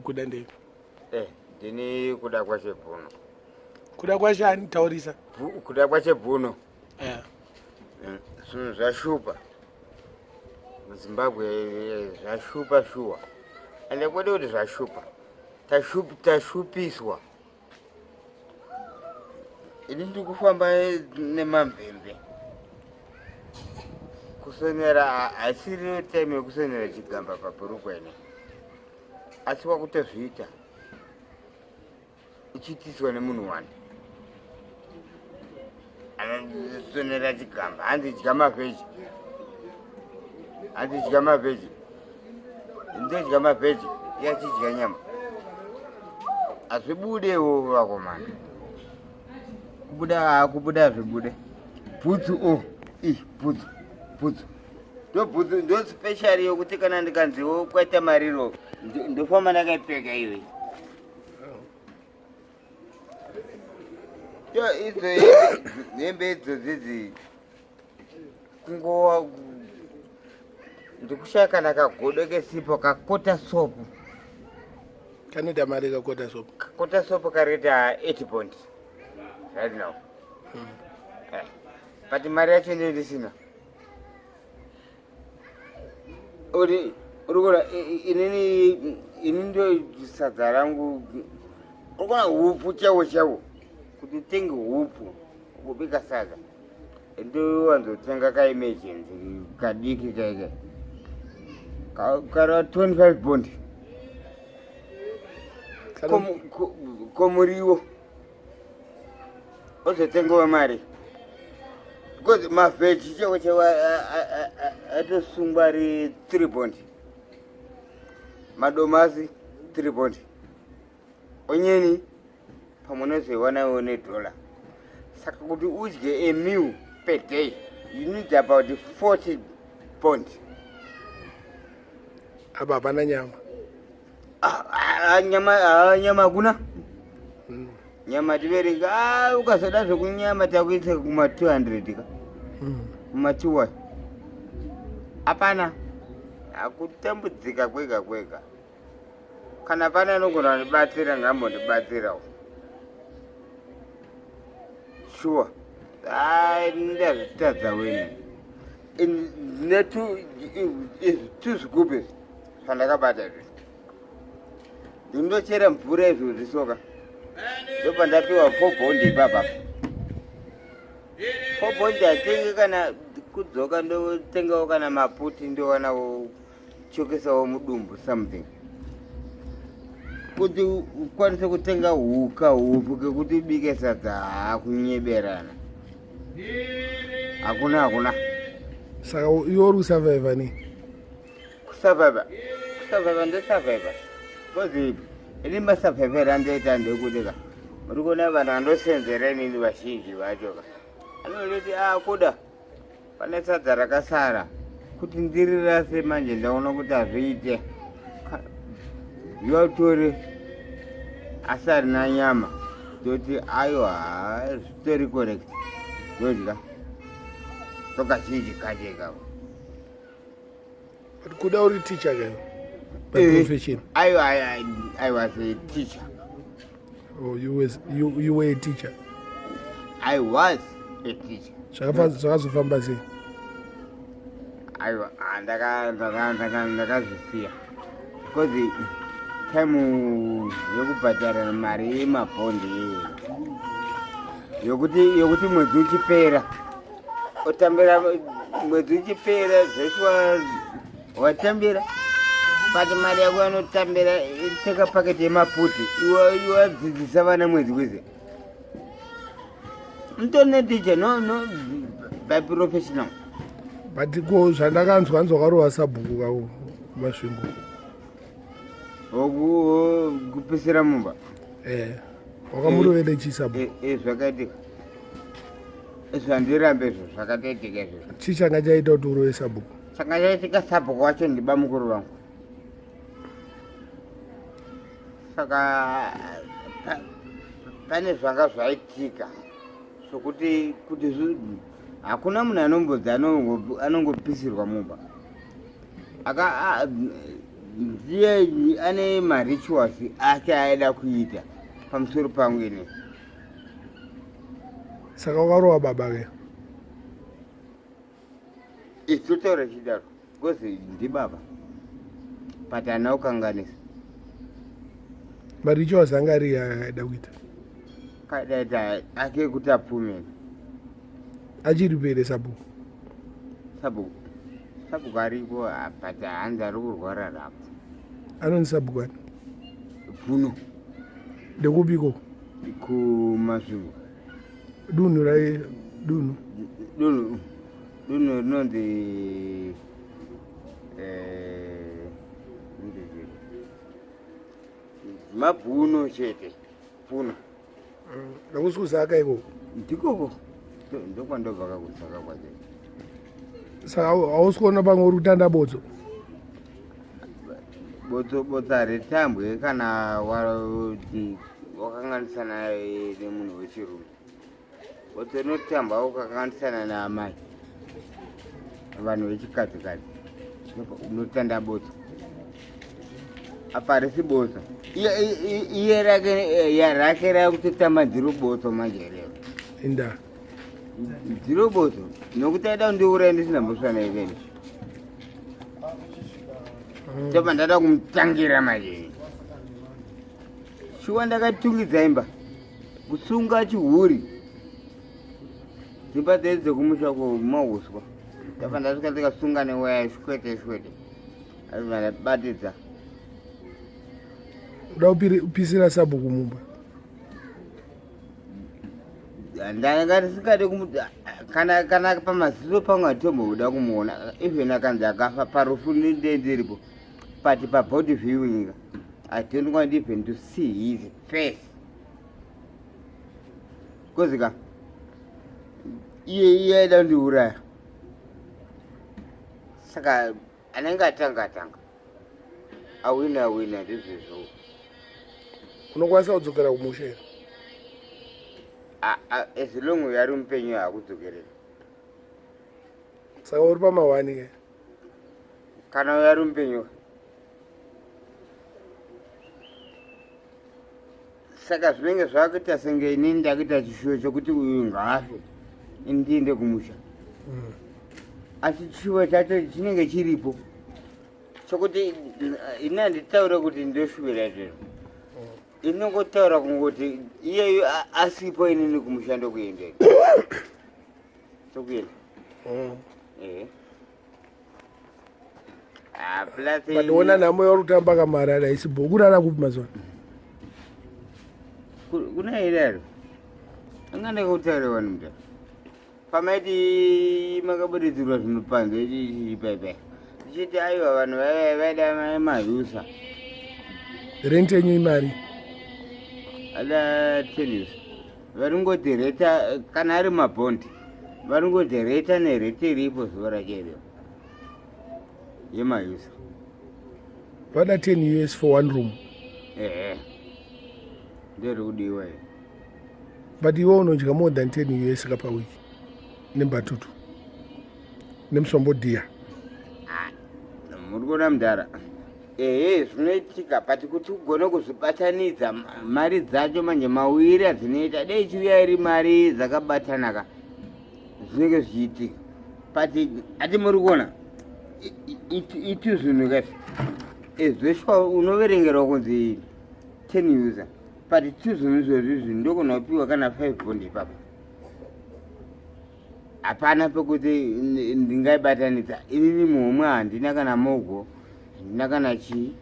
Kuda ndei? Ndini Kuda kwaChebhuno. Kuda kwache ani? Taurisa. Kuda kwaChebhuno. Zvinhu zvashupa muZimbabwe, zvashupa shuwa. Ende kwete kuti zvashupa, tashupiswa. Ini ndiri kufamba nemamvemve kusonera, haisiri time yekusonera chigamba pabhurukwa ine, asi wakutozviita uchiitiswa nemunhu wani anosonera chigamba, hanzi dya mavheji, hanzi dya mavheji, ndodya mavheji, yachidya nyama, hazvibudewo vakomana. Kubuda kubuda hazvibude. Bhutsu o i bhutsu, bhutsu ndo bhutsu ndo special yokuti kana ndikanziwo kwaita mariro ndofamba ndakaipfeka iyoyi. Yo idzo hembe idzo dzidzi kungowa ndikushaya kana kagodo kesipo kakota sopo. Kanoita mari kakota sopo? Kakota sopo karikuita 80 bond right now. But mari yacho ndiyo ndisina. Uri urikuona inini, ini ndo sadza rangu, urikuona hupfu chaiwo chaiwo, kuti utenge hupfu kubika sadza ndowanzotenga kaemergency kadiki kaike kara 25 bond. Komuriwo ozotengewa mari because mavheji chaiwo chaiwo atosungwa ari 3 bond, madomasi 3 bond, onyeni pamwe unozoiwanawo nedhola. Saka kuti udye a meal per day you need about 40 bond. Apa hapana nyama. Ah, ah, nyama, ah, nyama hakuna. Nyama tiverenga, ukazoda zvekunyama takuisa kuma 200 ka, kuma 2 hapana. Hakutambudzika kwega kwega. Kana pane anogona kundibatsira ngambondibatsirawo sure. Ai, ndazvitadza wena. Ndine two zvigubhu izvi zvandakabata izvi, ndindochera mvura izvozvi soka, ndopandapiwa 4 bond ipapa. 4 bond hatenge kana kudzoka, ndotengawo kana maputi, ndowanawo chokesawo mudumbu something kuti ukwanise kutenga huka hupu kekuti ubike sadza. Hakunyeberana, hakuna, hakuna. Saka iwe uri kusurviva nei? Kusurviva, kusurviva, ndosurviva because ini masurvivero andoita ndekuti ka muri kuona vanhu vandosenzera inini vazhinji vacho ka anondoti, a kuda pane sadza rakasara kuti ndirirase, manje ndaona kuti hazviite, yotore asi harina nyama, toti aiwa, zvitori correct, ndodya tokazhinji kacho ikako. But Kuda, uri teacher kayo by profession? Aiwa, I was a teacher. Oh, you were a teacher? I was a teacher. Zvakazofamba sei? Aiwa, ndakazvisiya because time yekubhadhara mari yemabhondi yokuti mwedzi uchipera otambira, mwedzi uchipera zveshuwa watambira, but mari yako yanotambira teka paketi yemaputi, iwe wadzidzisa vana mwedzi wese. Mutori neticha no by professional. But ko zvandakanzwa, nzwa wakarova sabhuku kako Masvingo. Kupisira mumba? Wakamurovere chii sabhuku? Zvakaitika zvandirambe izvo, zvakatoitika izvo. Chii changa chaita kuti urove sabhuku? Changa chaitika, sabhuku wacho ndibamukuru vangu, saka pane zvanga zvaitika zvokuti kuti hakuna munhu anombodzi anongopisirwa mumba. Aka Ndiye ane marituals ake aida kuita pamusoro pangu ini. Saka wakarova baba ke? Isu chidaro because ndibaba, but haana kukanganisa. Marituals anga ari aida kuita? Kadaita ake kuti apfume. Achiri pere sabhuku? Sabhuku aripo, but hanzi ari kurwara rapo. Anonzi sabhuku ani? Bvuno. Ndekupiko? KuMasvingo. Dunhu rai, dunhu? Dunhu rinonzi Mabvuno chete, Pfuno. Nakusi kuZaka ikoko? Ndikoko ndokwandobva kakuZaka kwacho. Saka hausi kuona pamwe uri kutanda botso? Botso, botso haritambwe kana wakanganisana nemunhu wechirume. Botso rinotambwa ukakanganisana naamai, vanhu vechikadzikadzi unotanda botso. Apa harisi botso, iye rake rakutotamba ndiro botso manje rero. Inda. Ndiro botso nokuti aida kundiuraya ndisina mhosva naiveni. Tobva ndada kumutangira manje. Shuwa ndakatungidza imba, kusunga chihuri, dzimba dzedu dzekumusha kumahuswa. Ndabva ndasvika ndikasunga newaya shwete shwete, aibva ndabatidza. Uda kupisira sabhuku mumba? Ndanga ndisingade kana pamaziso pangu hatomboda kumuona. Even akanzi akafa parufu ndinde ndiripo, but pabody viewing I don't want even to see his face, because ka iye aida kundiuraya. Saka anenge atanga atanga, awina awina, ndizvezvo. Unokwanisa kudzokera kumusha here? As long ari mupenyu hakudzokerera. Saka uri pamawani ke? Kana uyo ari mupenyu. Saka zvinenge zvakuita senge inini ndakuita chishuwo chokuti uyu ngaafe, ini ndiende kumusha. Asi chishuwo chacho chinenge chiripo chokuti ini handitaure kuti ndoshuvira izvezvo. Inongotaura kungoti iyeyu asipo, inini kumusha ndokuendera, tokuenda. Ehe. Ah, plus But ona nhamo yauri kutamba kamarara isibo. Kurara kupi mazuva? Kuna irero anga ndakutaura vanhu muta pamaiti makabuditsirwa zvinhu panze ichipaipai, ndichiti aiwa, vanhu vaida maUSA. Rent yenyu imari? Ada 10 US. Varingoti reta kana ari mabhondi, varingoti reta nerate iripo zuva racho ireo yemaUSA. Vada 10 US for one room? Ehe, nderi kudiwa iyo. But iwe unodya more than 10 US ka pawiki nembatutu nemusombodhiya. Muri kuona mudhara, ehe, zvinoitika, but kuti ugone kuzvibatanidza mari dzacho manje mawiri adzinoita, dei chiuya iri mari dzakabatanaka zvinenge zvichiitika. But ati muri kuona itu zvinhu kaizvi zveshuwa unoverengerwa kunzi 10 USA, but tu zvinhu izvozvi izvi ndogona kupiwa kana 5 bond ipapo. Hapana pekuti ndingaibatanidza inini muhomwe, handina kana mogo, handina kana chii.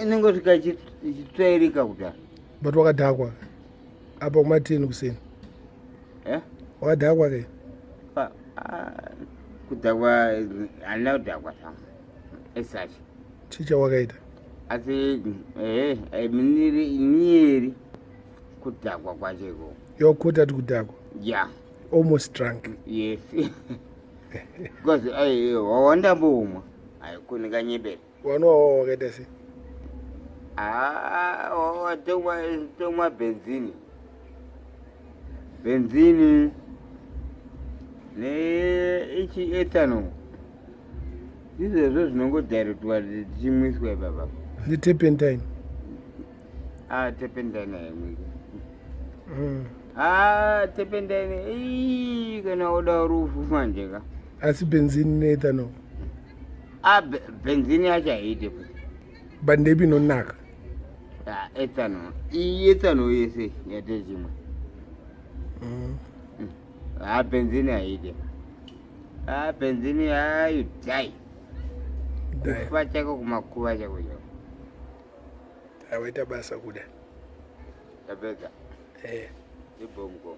Inongosvika ichitsvairika kudaro. But wakadhakwa apa kuma10 kuseni? Eh? Wakadhakwa ke? Kudhakwa handina kudhakwa zvangu as such. Chii chawakaita? Asi ehe, niyeri kudhakwa kwacho ikoko. You're to kudhakwa? Yeah. Almost drunk? Yes, because wawandamboumwa haikunika nyebere. Wanowawa wakaita sei? Tomwa benzini, benzini neichi ethanol. Izvezvo zvinongodairetwa tichimwiswa ipapa. Neturpentine. Ah, turpentine haimwiki. Ah, turpentine ii kana oda rufu manje ka. Asi benzini neethanol. Ah, benzini yacho haiite futi. But ndeipi inonaka? Ah, ethanol. Iyi ethanol yese yatechimwe. Ah, benzini haiite. Ah, benzini hayi dai. Kufa chako kumakuva chako chako. Awaita basa kuda. Tapedza. Eh. Ibongo.